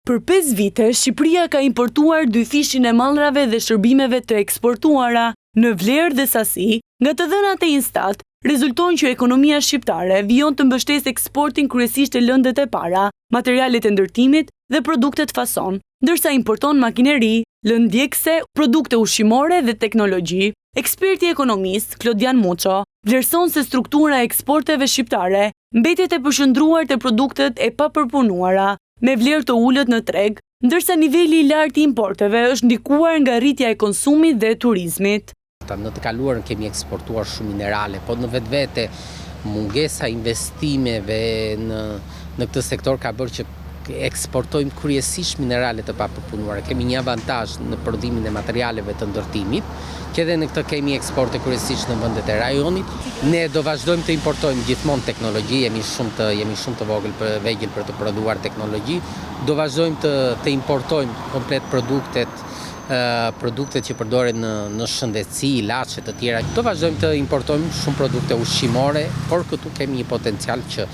Për pesë vite, Shqipëria ka importuar dyfishin e mallrave dhe shërbimeve të eksportuara, në vlerë dhe sasi. Nga të dhënat e Instat, rezulton që ekonomia shqiptare vijon të mbështesë eksportin kryesisht te lëndët e para, materialet e ndërtimit dhe produktet fason, ndërsa importon makineri, lëndë djegëse, produkte ushqimore dhe teknologji. Eksperti i ekonomisë, Klodian Muço, vlerëson se struktura e eksporteve shqiptare mbetet e përqendruar te produktet e papërpunuara, me vlerë të ulët në treg, ndërsa niveli i lartë i importeve është ndikuar nga rritja e konsumit dhe turizmit. Në të kaluarën kemi eksportuar shumë minerale, po në vetvete mungesa e investimeve në në këtë sektor ka bërë që eksportojmë kryesisht minerale të papërpunuara. Kemi një avantazh në prodhimin e materialeve të ndërtimit, që edhe në këtë kemi eksporte kryesisht në vendet e rajonit. Ne do vazhdojmë të importojmë gjithmonë teknologji, jemi shumë të jemi shumë të vogël për vegjël për të prodhuar teknologji. Do vazhdojmë të të importojmë komplet produktet produktet që përdoren në në shëndetësi, ilaçe të tjera. Do vazhdojmë të importojmë shumë produkte ushqimore, por këtu kemi një potencial që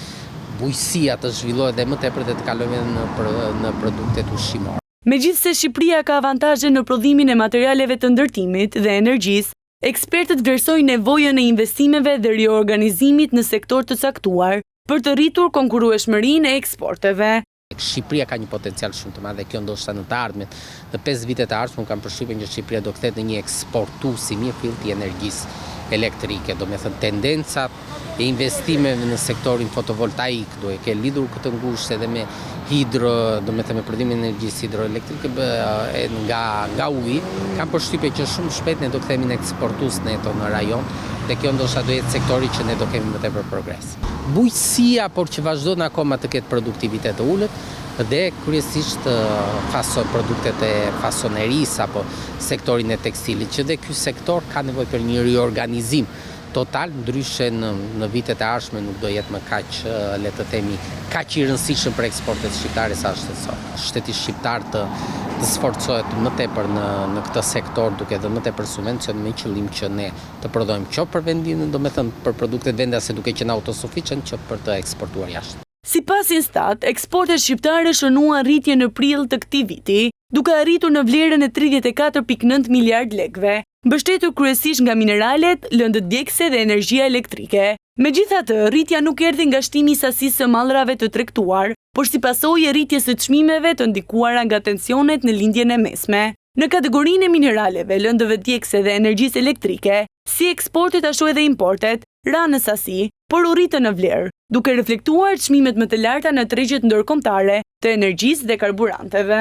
bujqësia të zhvillohet dhe më tepër dhe të kalojmë edhe në në produktet ushqimore. Megjithëse Shqipëria ka avantazhe në prodhimin e materialeve të ndërtimit dhe energjisë, ekspertët vlerësojnë nevojën e investimeve dhe riorganizimit në sektorë të caktuar për të rritur konkurrueshmërinë e eksporteve. Shqipëria ka një potencial shumë të madh dhe kjo ndoshta në të ardhmen, në pesë vitet e ardhshme unë kam përshtypjen që Shqipëria do kthehet në një eksportues i mirëfilltë i energjisë elektrike, domethënë tendencat e investimeve në sektorin fotovoltaik, duke e lidhur këtë ngushtë edhe me hidro, domethënë me prodhimin e energjisë hidroelektrike nga nga uji, kam përshtypjen që shumë shpejt ne do kthehemi në eksportues neto në rajon dhe kjo ndoshta do jetë sektori që ne do kemi më tepër progres. Bujqësia, por që vazhdon akoma të ketë produktivitet të ulët dhe kryesisht fason produktet e fasonerisë apo sektorin e tekstilit, që dhe ky sektor ka nevojë për një riorganizim total, ndryshe në në vitet e ardhshme nuk do jetë më kaq, le të themi, kaq i rëndësishëm për eksportet shqiptare sa është sot. Shteti shqiptar të të sforcohet më tepër në në këtë sektor duke dhënë më tepër subvencion me qëllim që ne të prodhojmë qoftë për vendin, domethënë për produktet vendase duke qenë autosufficient, qoftë për të eksportuar jashtë. Sipas Instat, eksportet shqiptare shënuan rritje në prill të këtij viti, duke arritur në vlerën e 34,9 miliardë lekëve, mbështetur kryesisht nga mineralet, lëndët djegëse dhe energjia elektrike. Megjithatë, rritja nuk erdhi nga shtimi i sasisë së mallrave të tregtuar, por si pasojë e rritjes së çmimeve të ndikuara nga tensionet në Lindjen e Mesme. Në kategorinë e mineraleve, lëndëve djegëse dhe energjisë elektrike, si eksportet ashtu edhe importet, ranë në sasi, por u rritën në vlerë, duke reflektuar çmimet më të larta në tregjet ndërkombëtare të energjisë dhe karburanteve.